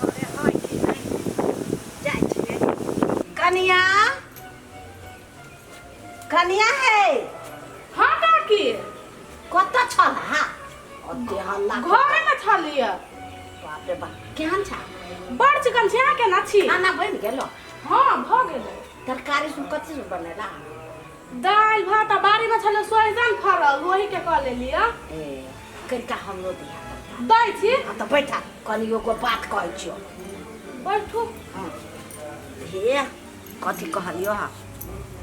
अरे हय कि नहि जाइ छियै। कनिया, कनिया हे। हाँ काकी। कतऽ छल? हा, ओते हल्ला। घरे में छलियै। बाप रे बाप, केहन छ? बड़ चिकन छै। अहाँ केना छी? खाना बनि गेलो? हाँ, भऽ गेलै। तरकारी सब कथी सब बनेला? दालि भात आ बाड़ी में छलै सोहिजन फड़ल, ओही के कऽ लेलियै। ए, कनिका हमरो दिया तरकारी। दै छी। हाँ, तऽ बैठा, कनि एगो बात कहै छियौ। बैठू। हाँ, हे, कथी कहलियौ? हा।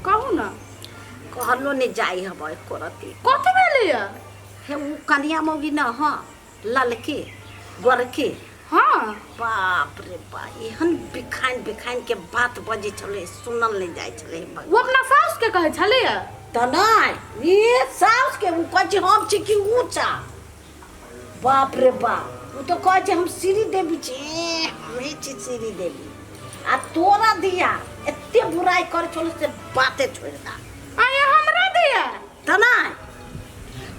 कहू ने। कहलो नहि जाइ हब एको रत्ती। कथी भेलैया? हे, उ कनिया मौगी न, हाँ, ललकी गोरकी। हाँ। बाप रे बा, एहन बिखाइन बिखाइन के बात बजै छलै, सुनल नहि जाइ छलै। ओ अपना साउस के कहै छलैया? तऽ नहि, ई साउस के उ कहै छै हम छी कि ऊँचा। बाप रे बाप, उ तऽ कहै छै हम श्री देवी छी, हमही छी श्री देवी, आ तोरा दिया एते बुराइ करै छलो से बाते छोड़ि दा। आये, हमरा दिया? तऽ नहि।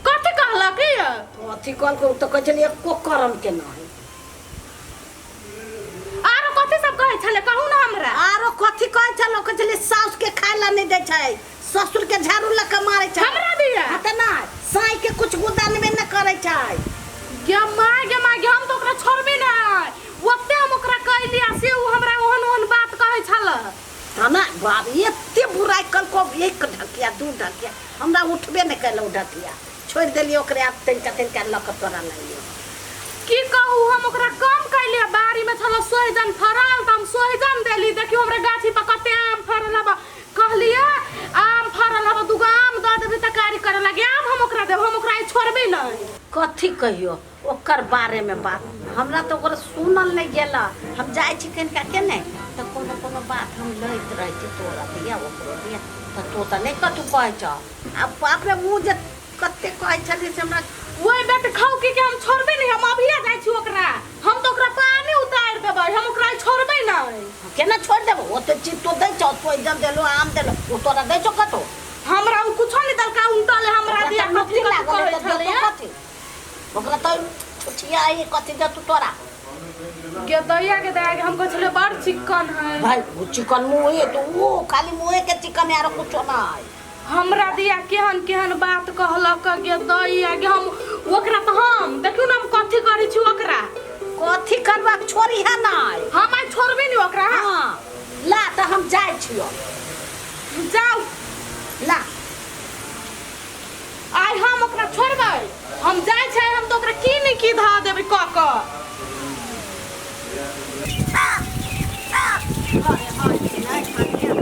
कथी कहलक या? कथी कहलकै? उ तऽ कहै छलै एको करम के नहि। आरो कथी सब कहै छलै? कहू ने हमरा। आरो कथी कहै छलै? कहै छलै साउस के खाय ला नहि दै छै, ससुर के झाड़ू लऽ के मारै छै। हमरा दिया? हाँ, तऽ नहि, साई के कुछ गुदानबे नहि करै छै। गे माय, गे माय गे, हम तऽ ओकरा छोड़बे नहि। ओते हम ओकरा कहलियै आ से ओ हमरा ओहन ओहन बात कहै छल। तऽ नहि, बाप, एते बुराइ कलको, एक ढकिया दू ढकिया, हमरा उठबे नहि कयलहुँ, ढकिया छोड़ि देलियै ओकरे। आब तनिका तनिका लऽ कऽ तोरा लगियो। की कहू, हम ओकरा कम कैलियै। बाड़ी में छल सोहिजन फड़ल तऽ हम सोहिजन देली। देखियौ, हमरा गाछी पर कते आम फड़ल हब। कहलियै आम फड़ल हब, दूगो आम दऽ देबी तरकारी करे लागी। आब हम ओकरा देब, हम ओकरा आइ छोड़बे नहि। कथी कहियो ओकर बारेमे बात, हमरा तऽ ओकर सुनल नहि गेल। हम जाइ छी कनिका के नहि तऽ कोनो कोनो बात हम लैत रहै छी, तोरा दिया, ओकरो दिया, तऽ तू तऽ नहि कतहु कहै छह। आ बाप रे, ओ जे कते कहै छलियै से हमरा। ओहि बेट खौकी के हम छोड़बे नहि। हम अभिये जाइ छी ओकरा, हम तऽ ओकरा पानी उतारि देबै। हम ओकरा आइ छोड़बै नहि। केना छोड़ि देबो? ओते चीज तो दै छौ, सोहिजन देलो, आम देलो, ओ तोरा दै छौ कतौ? हमरा ओ कुछो नहि देलका, उनटल हमरा ओकरा दिया। तऽ कथी लुत्ती कथी लागल कहै है तऽ देतौ छलैया? कथी? ओकरा तऽ छुछिया ई कथी देतौ तोरा? गे दैया, गे दैया गे, हम कहै छलियै बड़ चिक्कन है। भाई, वो चिकन मुँहे तो वो खाली मुँहे के चिकन है, आरो कुछो ना है। हमरा दिया केहन केहन बात कहलक गे दैया गे। हम ओकरा तऽ हम देखियौ ने हम कथी करै छी ओकरा। कथी करबाक? छोड़ी है नहीं। हम आइ छोड़बे नहि ओकरा। हाँ, ला तऽ हम जाइ छियो। जाउ। ला। आइ हम ओकरा छोड़बै? हम जाइ छै, हम तऽ ओकरा की नहि की धऽ देबै कऽ कऽ। अरे हाँ, नहि कनिया।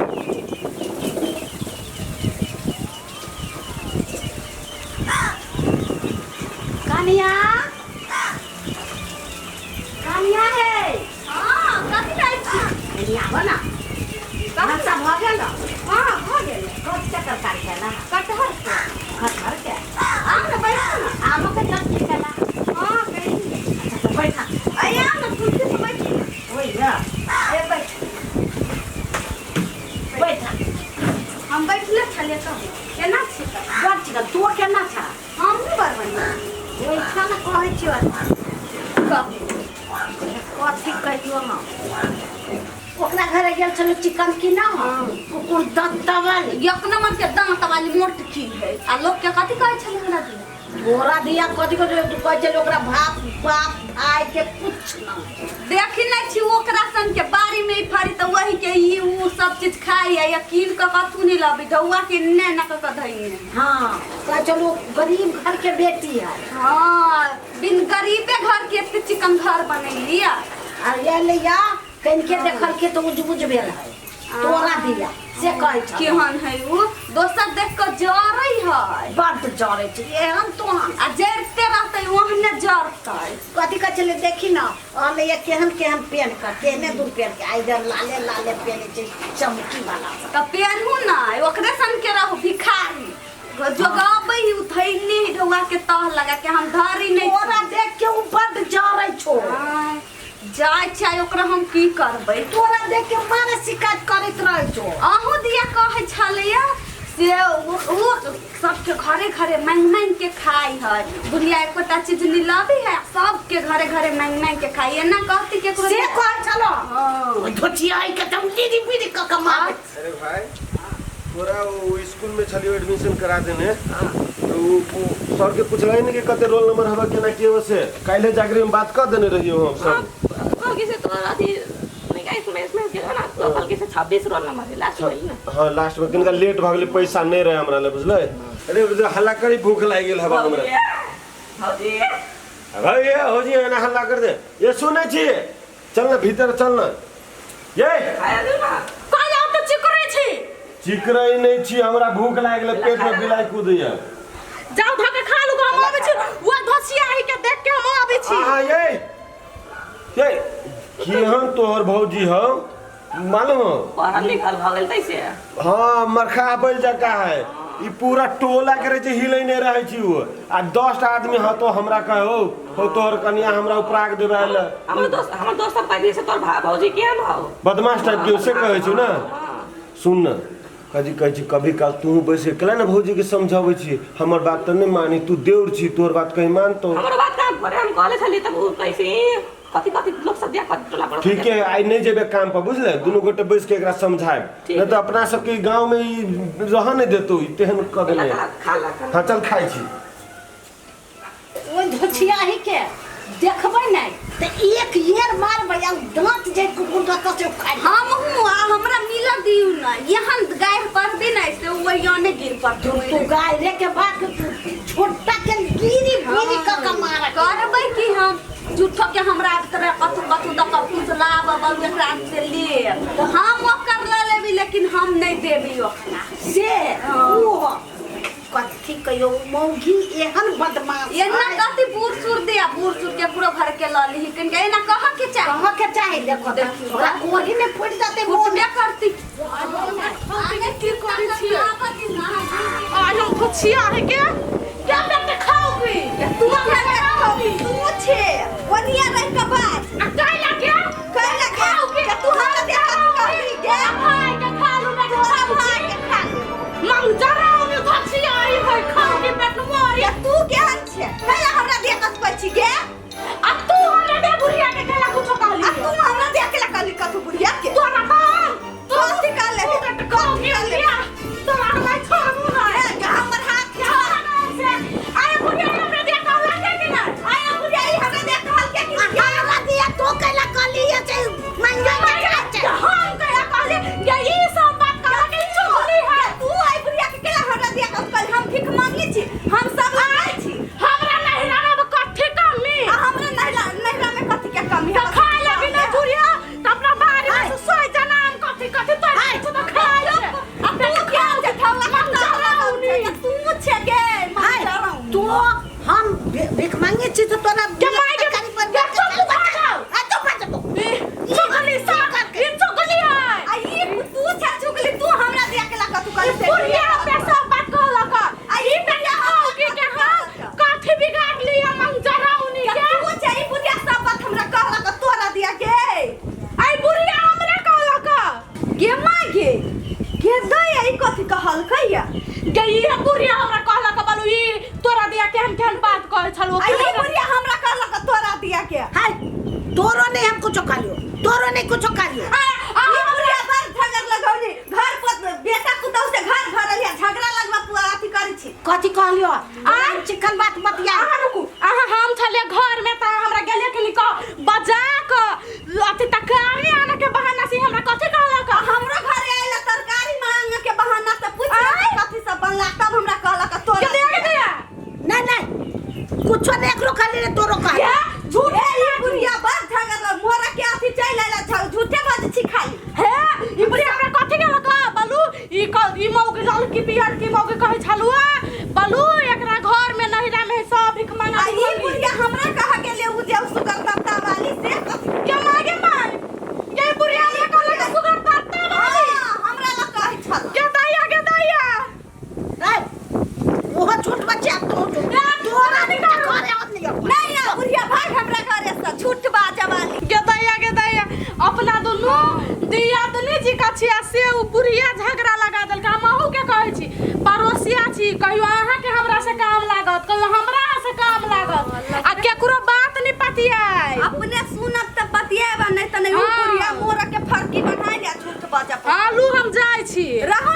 कनिया, कनिया हे। हाँ, कथी जाइ छी? कनिया, आबऽ ना। नाश्ता भऽ गेल? हाँ, भऽ गेल। कथी के तरकारी केला? कटहर के। कटहर के? आउ ने, बैठू ने। आमो के चटनी केला? हाँ, कैली। अच्छा, तऽ बैठा। अरे आउ ने, कुर्सी पर बैठी ने। ओहि ना। ए, बैठ। बैठा। हम बैठले छलियै। कहू, केना छी तऽ? बड़ चिकन, तू केना छा? हमहूँ बड़ बढ़िआँ। ओहिठा ने कहै छियौ। कहू। कथी कहियो, हम ओकरा घरे गेल छलहुँ चिकन की ना, कुकुर दत्तवल। एक नंबर के दांत वाली मोटकी है आ लोग के कथी कहै छलै हमरा दिया? तोरा दिया कथी कहै? तू कहै छलै ओकरा बाप बाप भाई के कुछ ना। देखी नहीं छी, ओकरा सन के बाड़ी में ई फड़ी तऽ वही के ई ऊ सब चीज खाई है या कीन के कथू नहीं लबी, ढौआ के ने न के धइने। हाँ, कहै छलहुँ गरीब घर के बेटी है। हाँ, बिन गरीबे घर के एते चिकन घर बनैली आ। आ ये लैया कनिके देखलके तऽ उजबुज भेल है तोरा दिया, से कहै छल। केहन है ऊ, दोसर देख के जरै है। बड्ड जरै छै एहन तोहन। आ जरते रहतै, ओहने जरतै। कथी कहै छलै? देखी न, अनैया केहन केहन पेन कऽ, केहने दूर पेन के, आइ इधर लाले लाले पेने छै चमकी वाला सब। तऽ पेनहु नहि, ओकरे सन के रहू भिखारी जोगाबै ही, उठैने ही ढौआ के तह लगा के हम धरी नहि। तोरा देख के उ बड्ड जरै छौ। आय, जाइ छै, ओकरा हम की करबै? तोरा देख के मारे शिकायत करैत रहै छौ। अहूँ दिया कहै छलैया से वो सबके घरे घरे मांग मांग के खाई है बुढ़िया एकोटा चीज नीलबी है सबके घरे घरे मांग मांग के खाई एना कहती केकरो से कह चलो हाँ। ओइ धोचियाई के तुम दीदी बीदी क के मार अरे भाई तोरा वो स्कूल में छलियो एडमिशन करा देने तो वो सर के पूछला नहीं कि कते रोल नंबर हवा केना के हो से काल्हे जागरी में बात कर देने रहियो हम सब। कहलकै से तोरा अथी नहीं का इसमें इसमें के ना तो कहलकै से 26 रोल नंबर है लास्ट में ना। हाँ लास्ट में किनका लेट भऽ गेलै पैसा नहीं रहे हमरा ले बुझलै। अरे बुझलै हल्ला करी भूख लागि गेल हवा हमरा। भौजी भाई ये हो जी एना हल्ला कर दे ये सुनै छी चल ना भीतर चल ना ये खाया दू ना कहले हम तऽ चिकरै छी। चिकरै नहीं छी हमरा भूख लागि गेलै पेट में बिलाई कूदैया। जाउ धऽ के खा लू हम आबै छी वो धोसिया ही के देख के हम आबै छी। आहा ये ये केहन तोहर भौजी हौ मालूम हो? पढ़ल लिखल भऽ गेल तैसे। हाँ मरखा बैल जका है ई पूरा टोला के रहे छै हिलैने रहै छी ओ आ 10 टा आदमी हतो हमरा कहो हो तोहर कनिया हमरा उपराग देबै आयल। हमर दोस्त सब कहै से तोर भौजी केहन हौ बदमाश टाइप के से कहै छु ना। सुन न कजी कहै छी कभी काल तू बैस के केला ने भौजी के समझाबै छी हमर बात तऽ नहि मानी तू देउर छी तोहर बात कहीं मानतो। हमर बात कहाँ करे हम कहले छली तब उ कैसे कथी कथी लोग सब दिया कथी टोला पर। ठीक है आइ नहीं जेबे काम पर बुझले दुनू गोटे बैस के एकरा समझायब नहीं तो अपना सबके गांव में ई रह नहीं देतो ई तेहन कऽ देने। खा ला। हाँ चल खाइ छी। ओइ धोछिया ही के देखबै नहि तऽ एक येर मारबै आ दाँत जे कुकुर दऽ से खाइ। हमहूँ आ हमरा मिल दियौ न एहन गाय पड़ती न से ओहिने गिर पड़तौ। तू गाय रे के बात छोटा के गिरी गिरी क के मार करबै की हम झूठो के हमरा तरह कथू कथू दऽ कऽ फुसलाब बल एकरा से ले तऽ हम ओकर लऽ लेबी लेकिन हम नहि देबी ओकरा से ओ कथी कहियो मौगी एहन बदमाश एना कथी बूढ़ सूढ़ दिया बूढ़ सूढ़ के पूरा घर के लऽ लीही कनिका एना कहऽ के चाही कहऽ के चाही। देखो ओकरा कोढ़ी नहि फुटि जेतै फुटबे करती। की करै छियै आइ हम धोछिया है के क्या बेटे खाओगी तू खाओगी तू छे ओनिया रह के बात आ कैला के कैला के तू हमरा देख के कहली गे भाई के खा लू ना तोरा भाई के खा लेबो मंग जरा ओने धोछिया आई है खाओगी पेट मोरी। तू केहन छे कैला हमरा देख के कहै छी गे आ तू हमरा दे बुढ़िया के कैला कुछो कहली आ तू हमरा देख के कहली कथू बुढ़िया के तोरा बाप तू कथी कहले तू खाओगी बुढ़िया तोरा हमरा छोड़बू ना हमर हाथ से आए बुढ़िया हमरा दे कहला के कि ना आए बुढ़िया ई हमरा देख कहल के कि बजा आलू हम जाइ छी। रह।